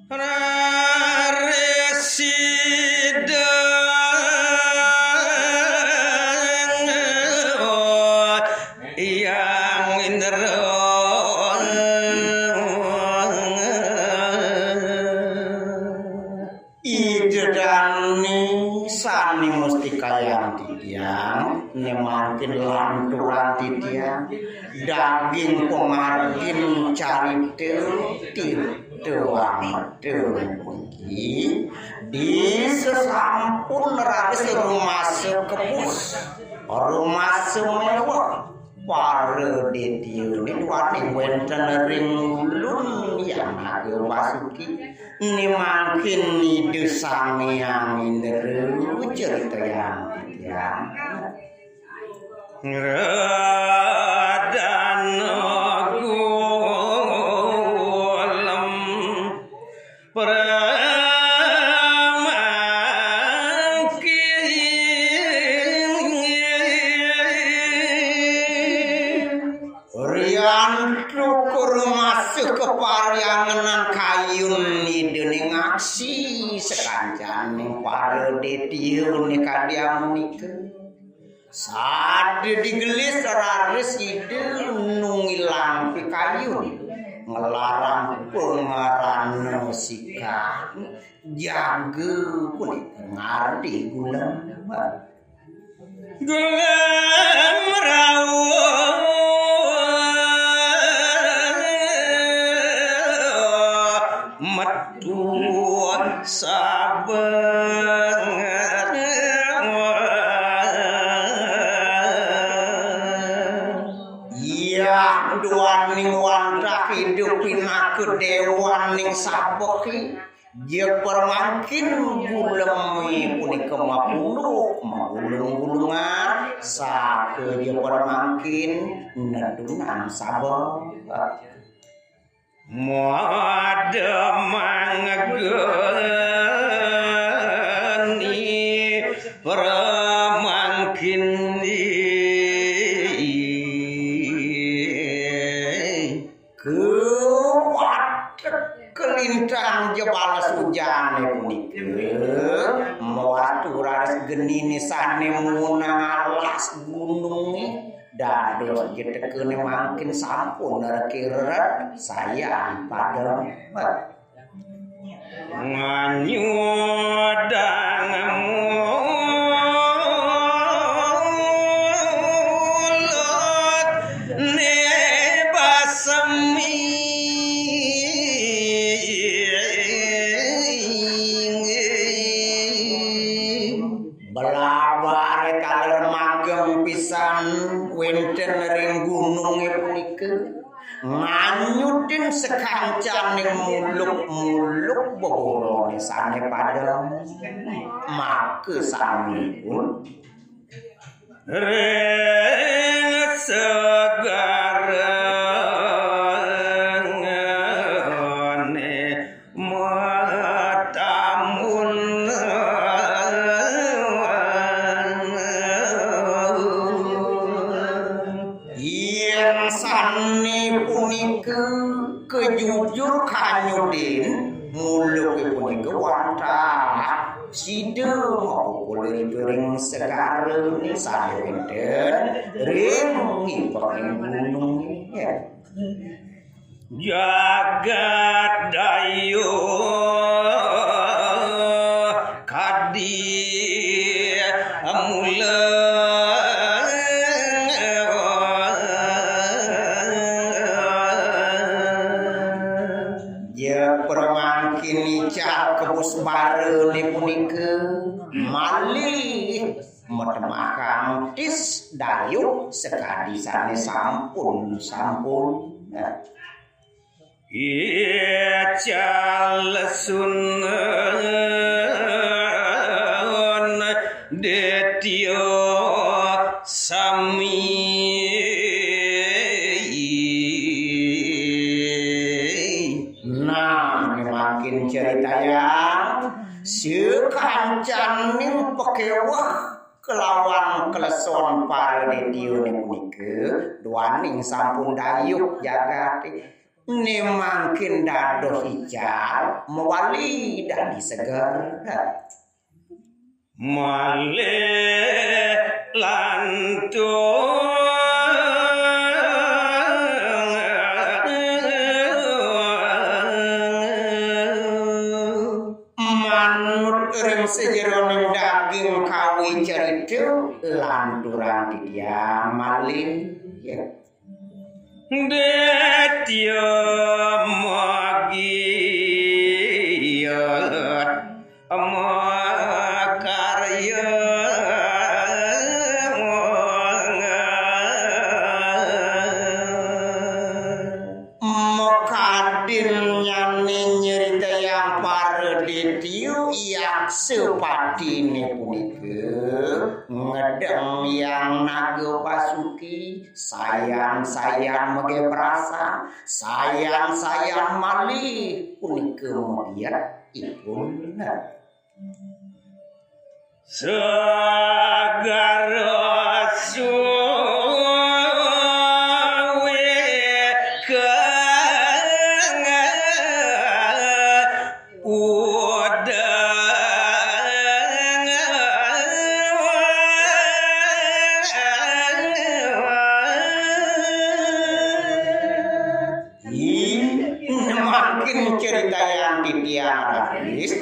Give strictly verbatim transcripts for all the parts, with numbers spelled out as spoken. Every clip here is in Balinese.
Raris sida Hyang Indra. Ida dané sané mustikayang titiang, né mangkin lanturan titiang, daging pamargin carita tirta wangta puniki, disasampun raris rumasa kebus, rumasa méweh. Para détyané duaning wénten ring ulun Hyang Naga Basuki, né mangkin Ida Sang Hyang Indra caritayang titiang. Ngradana gulem pramangkin. Riantuk rumasa kaparyangenan kayun Ida ning aksi sakancaning para détyané kadi amunika. Sada digelis raris Ida nungilang pikayun, nglarang pangarana sikan, jaga punika ngardi gulem. Gulem rauh metu sabeng. Yah, duaning wantah idup pinaka déwaning sabeki. Jepar mangkin gulemé punika mapunduk, magulung-gulungan, saha jepar mangkin nedunan sabeng. Mada manggeni pramangkin. Kepatek kelintang jebales ujané punika, mawatu raris geniné sané munang alas gunungé, dados jetekené mangkin sampun rekirret sayan padem. Nganyudang mulut né basemi. Belabar taler mageng pisan wénten ring gunungé punika. Nganyudin sakancaning muluk-muluk beboroné sané padem. Maka sami pun ring segarané matamun. Yén sané punika kejujur kanyudin, muluké punika wantah sida mapupul ring segarané sané wénten ring ngipeking gunungé. Jagat Dayuh kadi mula. Ya pramangkin ical kebus barané punika malih matemahang tis dayuh sakadi sané sampun-sampun. Ical sun détya sami. Nah, mangkin caritayang sakancaning pakéweh kelawan kleson para détyané punika, duaning sampun dayuh jagaté. Né mangkin dados ical mawali dadi seger. Malih lantur. Manut ring sajeroning daging kawicarita, lanturan titiang malih. Ya. Detya magiat makarya. Makadin nyané nyritayang para detya, yaksa patiné punika ngedeng Hyang Naga Basuki, sayan-sayan magé prasang, sayan-sayan malih punika magiat ipun. Segara suwi kang udang. Ih, mangkin critayang titiang raris,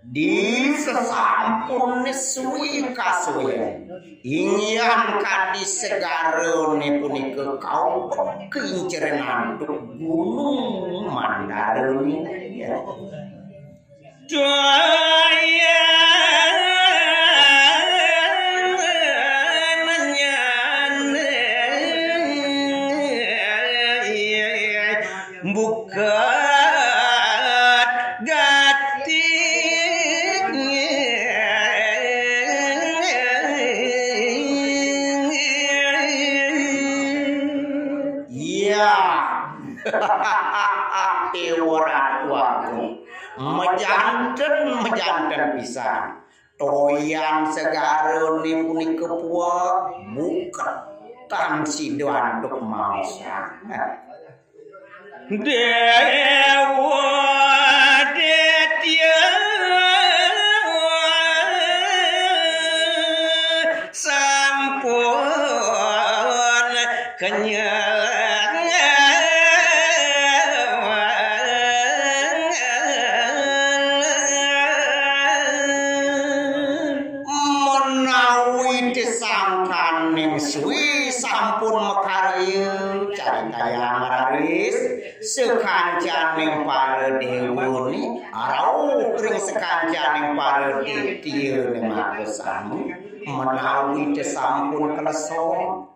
di sasampuné suwi kasuwin. Inggian kadi segarané punika kaubek kincir antuk Gunung Mandarané. Doyan nyané bukat gati. Iya. Déwa Ratu Agung. Majanten, majanten pisan. Toyan segarané punika puek, buketan sida antuk maosang. Déwa Détya sampun kenyel. Menawi tesangkaning suwi sampun makarya, caritayang raris, sakancaning para déwané, rauh ring sakancaning para détyané makasami, menawi tesampun kleso,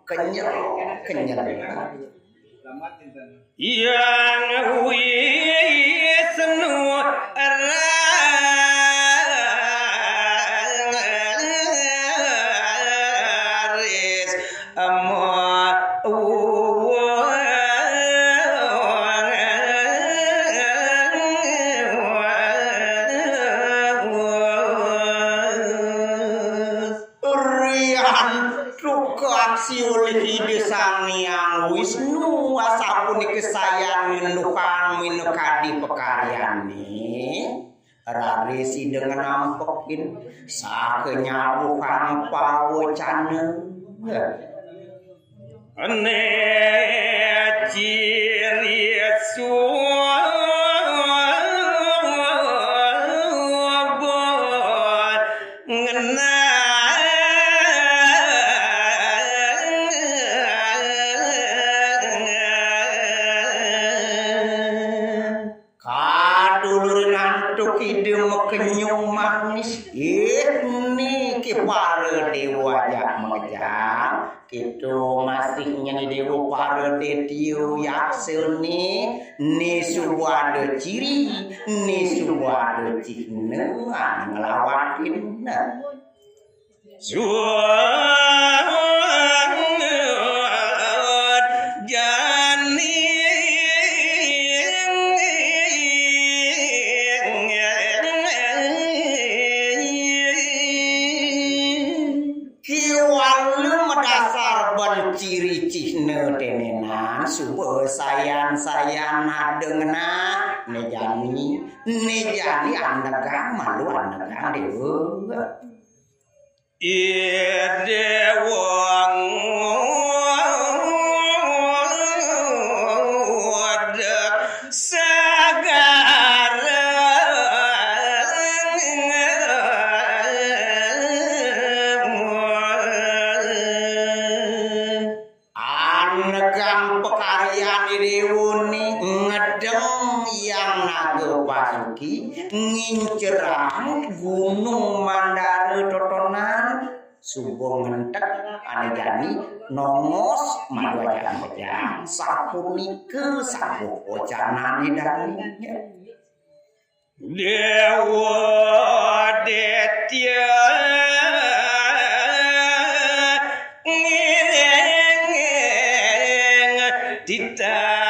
kenyel, kenyel. Hyang Wisnu raris ama. Riantuk aksi olih Ida Sang Hyang Wisnu, asapunika sayan ngenduhang minakadi pakaryané, raris Ida ngampekin sakanyabuhang pawecana. Né ciri suba ngenah. Kadulurin antuk Ida makenyung manis. Ih, niki para déwa ajak makejang. Kita masih nyai déwa para détya yaksané, né suba ada ciri, né suba ada cihna anu nglawatin. Suud jani. Kéwala madasar ban ciri cihna tenenan, suba sayan-sayan Nadeng nah, né jani, né jani anegang malu anegang déwa. Idéwa ngodeg sagara. Anegang pakaryané déwa né ngedeng Hyang Naga Basuki, ngincerang Gunung Mandara totonan, suba ngentek ané jani nongos malu ajang-ajang, sapunika sabuh wacanané dané. Déwa Détya ngiring titah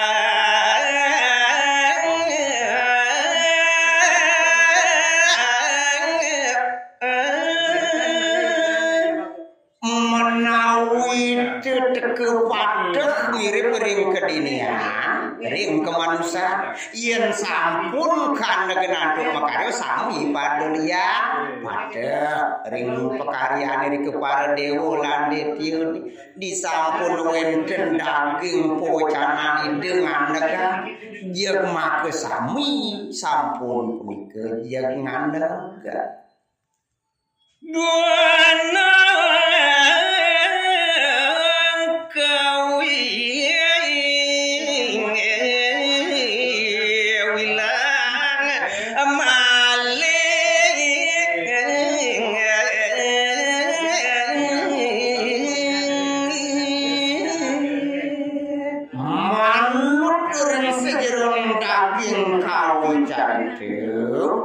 menawi teka padeh mirip ring kadinian, ring kamanusan, yén sampun kanegen antuk makarya sami pada liat padeh ring pakaryané ring para déwa lan détya, disampun wénten daging pawecanan Ida ngandegang, jeg maka sami sampun punika jeg ngandegang. Gunung Kawi wilang malih. Manut ring sajeroning daging kawicaritan,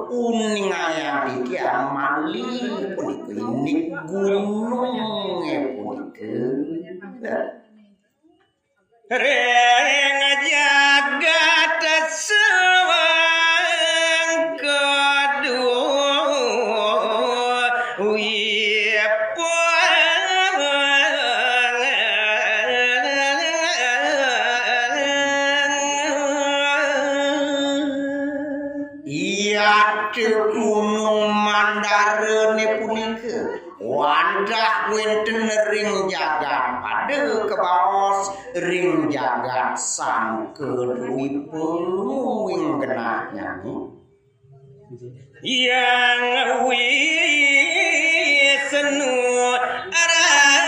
uning ayang titiang malih punika indik gunungé punika. Ring jagat sawangkadu wipun. Yata Gunung Mandarané punika wantah wénten ring jagat pada kabaos ring jagat Sangkadwipa muwing genahnyane. Hyang Wisnu arang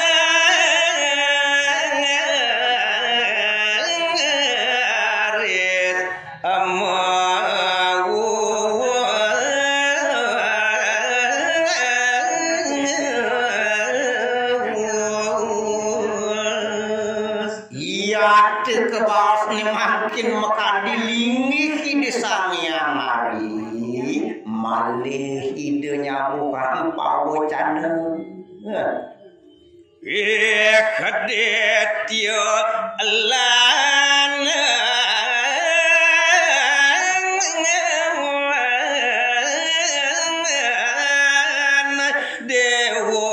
aris amawus. Yata kabaosne mangkin makadi linggih Ida Sang Hyang Ari, malih Ida nyabuhang pawecana. Ih, Aditya lan Dewa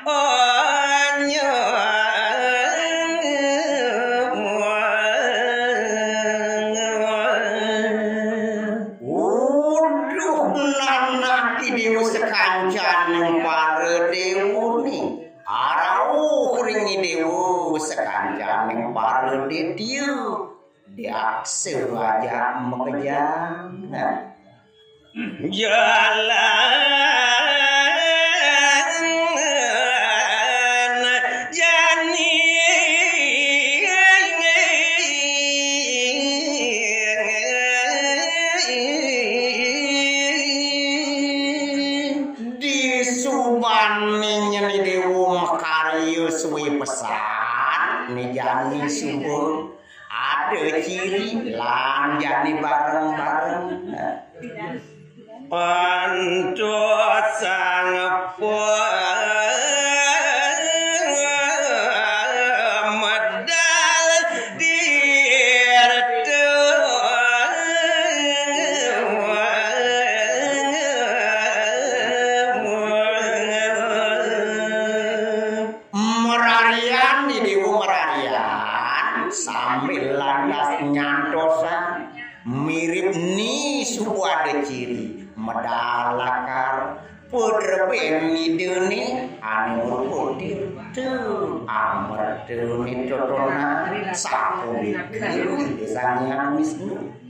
Anyar. Uduh nanak Idewa sakancaning para dewane, arauh ring Idewa sakancaning para detya, diaksa ajak makejang. Jalan jani. Disubané nyén Idewa makarya sué pesan, né jani suba ada ciri lan jani bareng-bareng. Antos sang pemedal dirta. Mararian, Idewa mararian, sambil lantas nyantai Dosa mirip ni suku ada ciri medal lakar pedreben idene ane merupa tirta amertane totonan sapunika Ida Sang Hyang Wisnu.